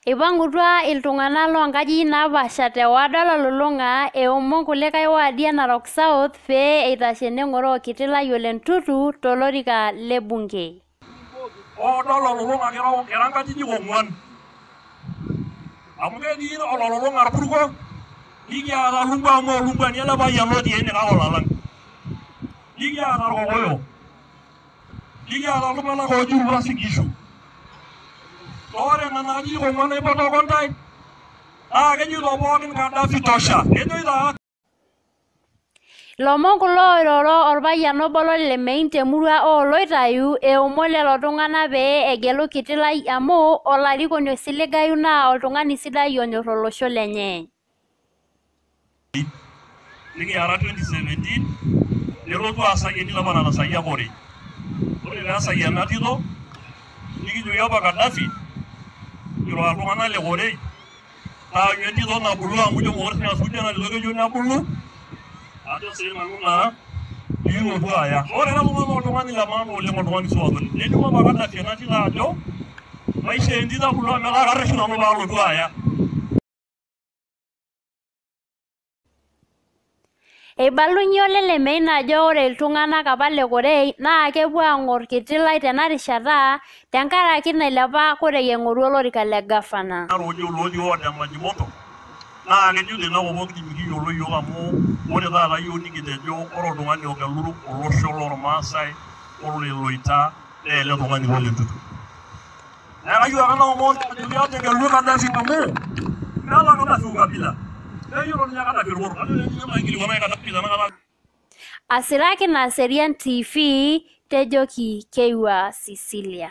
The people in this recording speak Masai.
Eipang'utua iltung'anak loonkajijik naapaasha te ward ololulung'a eomon kulikae waadi e Narok South pee eitashe neng'oroo Kitilai Ole Ntutu tolorika le bunge. Ward ololulung'a kira nkajijik ong'uan. Amu ketii ololulung'a Orpurko, nikiata Lumbwa amu Olumbwani ele payian otii ene kake olalang. Nikiata Irkokoyo, nikiata iltung'anak ooji Uasin Gishu. Ore nena ajijik ong'uan naipotoko ntae, naa kejito pookin Gaddafi tosha. Kejoito ake. Ilomon kulo oiroro orpayian obo le Lemein temurua ooloitayu eomon lelo tung'anak pee egelu Kitilai amu olarikoni oisiligayu naa oltung'ani sidai onyor olosho lenye. Nikiara 2017 nelotu asaki entito apa natasayia Korei. Ore peesayia ena tito nikijoki apa Gaddafi kiro iltung'anak le Korei taanyu entito nabulu amu ijo mokure siininye asuju ena tito keyieu nebulu ajo sii nanu naa piilotu aya. Ore ele tung'ani naa oltung'ani le maana oleng, oltung'ani supat oleng. Nelimu apa Gaddafi ena tito ajo maishoo entito ebulu ometaa karreshu nanu paalotu aya. Eibalunye ole Lemein ajo ore iltung'anak apa le Korei naa kepuo aang'or Kitilai tena rishata tenkaraki nailepa Korei aing'oru olorika le gavana. Ojo lotii ward e Majimoto naa kejo tenakop pookin mikiyiolo iyiook amu ore taata iyiook nikitejo ore oltung'ani ogelu olosho lormaasai ore Loita naa ele tung'ani Ole Ntutu. Neeku kayieu ake naomon ajoki ategelu Gaddafi amu meeta Gaddafi ukabila. Neyiolo ninye Gaddafi irporor. Ajo ninye maikilikuanaki Gaddafi tenakata. Asiraki Naserian TV, tejoki Keiwa Cecilia.